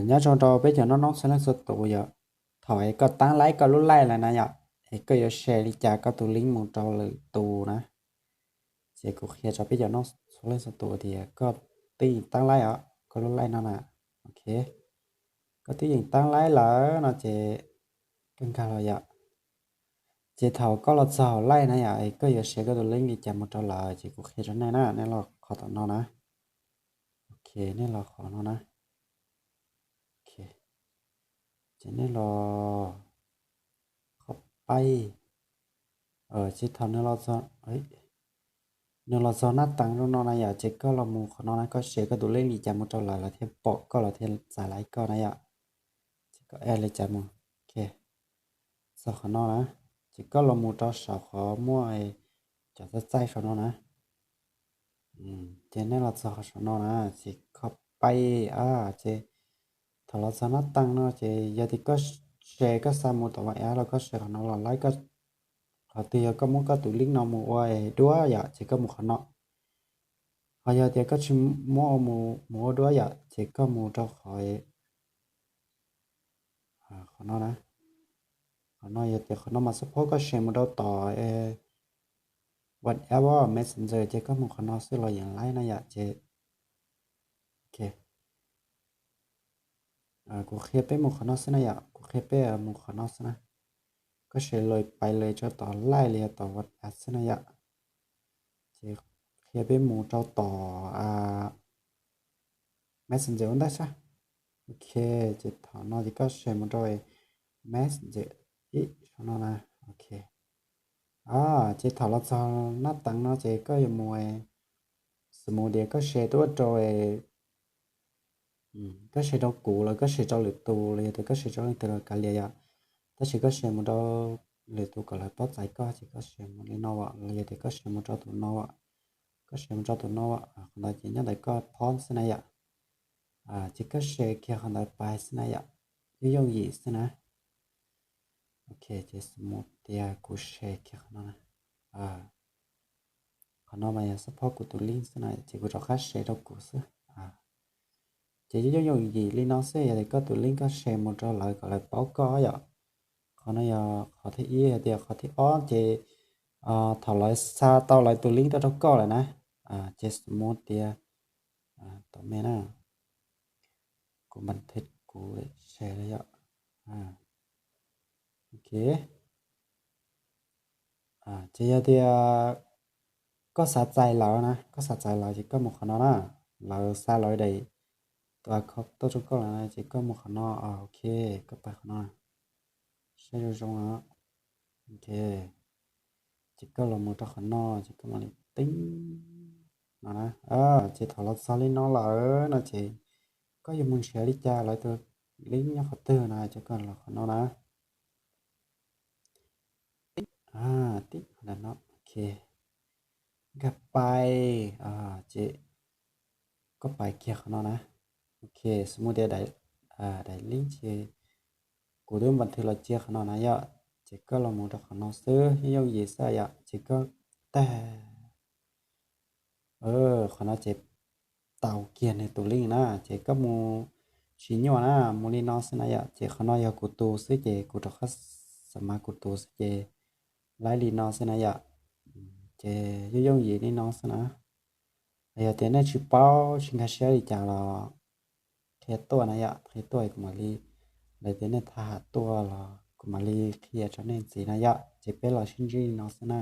Nyob zoo rau peb cov noob noob txhua leej txhua tus yom. Thaum es koj tab laib koj lub laij lawm na yom, es koj yuav share li cas koj tus link mus rau lwm tus na? Ces kuv qhia rau peb cov noob txhua leej txhua tus tias koj twb yeej tab laib os, koj lub laij no na. Ok, koj twb yeej tab laib lawm no ces koj nkag los yom. Ces thaum koj los txog hauv laij na yom, es koj yuav share koj tus link li cas mus rau lawv ces kuv qhia rau nej na, nej los qhov tom no na. Ok, nej los qhov no na. Ok, ces nej los qhov paib. Ces thaum nws los txog nab teev zoo no na yom, ces koj los mus qhov no na, koj share koj tus link li cas mus rau lawv, lawv thiaj pom koj, lawv thiaj txais laib koj na yom. Ces koj add li cas mus. Ok, txog qhov no na, ces koj los mus rau saum qhov muaj cov txaij txaij saum no na. Ces nej los txog qhov saum no na, ces koj paib, ces thaum los txog nab teev no ces yog tias koj share, koj xa mus tom WhatsApp los koj share qhov no los laib, qhov twg yog koj muab koj tus link no mus ua duab yom, ces koj mus qhov no. Ho yog tias koj tsis muab mus ua duab yom, ces koj mus rau qhov, qhov no na. Qhov no yog tias qhov no mas suppose koj share mus rau tom WhatsApp, Messenger ces koj mus qhov no xwb los yeej laib na yom. Ces ok, kuv qhia peb mus qhov no xwb na yom, kuv qhia peb mus qhov no xwb na. Koj share los pais los rau tom laij los yog tom WhatsApp xwb na yom. Ces qhia peb mus rau tom Messenger ua ntej sab. Ok, ces thaum no ces koj share mus rau Messenger ib saum no na. Ok, ces thaum los txog nab teev no ces koj yuav mus, xws mus tias koj share tuaj rau, koj share rau kuv los koj share rau lwm tus los yog tias koj share rau leej twg los kav liam yom. Tab sis koj share mus rau lwm tus kom lawv paub txais koj ces koj share mus li no as, los yog tias koj share mus rau tus no as, koj share mus rau tus no as, qhov ntawd ces nyob ntawm koj phom xwb na yom. Ces koj share kiag qhov ntawd pais xwb na yom, yooj yooj yim xwb na. Ok, ces xws mus tias kuv share kiag qhov no na. Qhov no mas yog suppose kuv tus link xwb na, ces kuv rov qab share rau kuv xwb. Ces yooj yooj yim li no xwb, yog tias koj tus link koj share mus rau lawv kom lawv paub koj yom. Qhov no yog qhov thib ib, yog tias qhov thib ob ces thaum lawv xa tau lawv tus link tuaj rau koj lawm na, ces xws mus tias, tom me na, kuv npa thib kuv share los yom. Ok, ces yog tias koj xav txais lawv na, koj xav txais lawv ces koj mus qhov no na, lawv xa lawv daim, tus account tuaj rau koj lawm na, ces koj mus qhov no. Ok, koj pais qhov no, saib zoo zoo no. Ok, ces koj los mus rau qhov no ces koj mam li teeb no na. Ces thaum los txog li no lawm no ces koj yuav mus nrhiav li cas lawv tus link nyob qhov twg na, ces koj los qhov no na. Tib, tib, ok, nkag pais, ces koj pais kiag qhov no na. Ok, xws mus tias daim link ces kuv twb npa thwv los cia qhov no na yom, ces koj los mus rau qhov no xwb, yooj yooj yim xwb yom, ces koj tag qhov no ces tau kiag nws tus link na, ces koj mus tsis nyuaj na, mus li no xwb na yom, ces qhov no yog kuv tus xwb ces kuv rov qab xa mas kuv tus xwb ces laib li no xwb na yom, ces yooj yooj yim li no xwb na. Yog tias nej tsis paub tsis nkag siab li cas los qhia tuaj na yom, qhia tuaj kuv mam li, lawv tias nej thaj ham tuaj los kuv mam li qhia rau nej ntxiv na yom, ces peb los sib ntsib li no xwb na.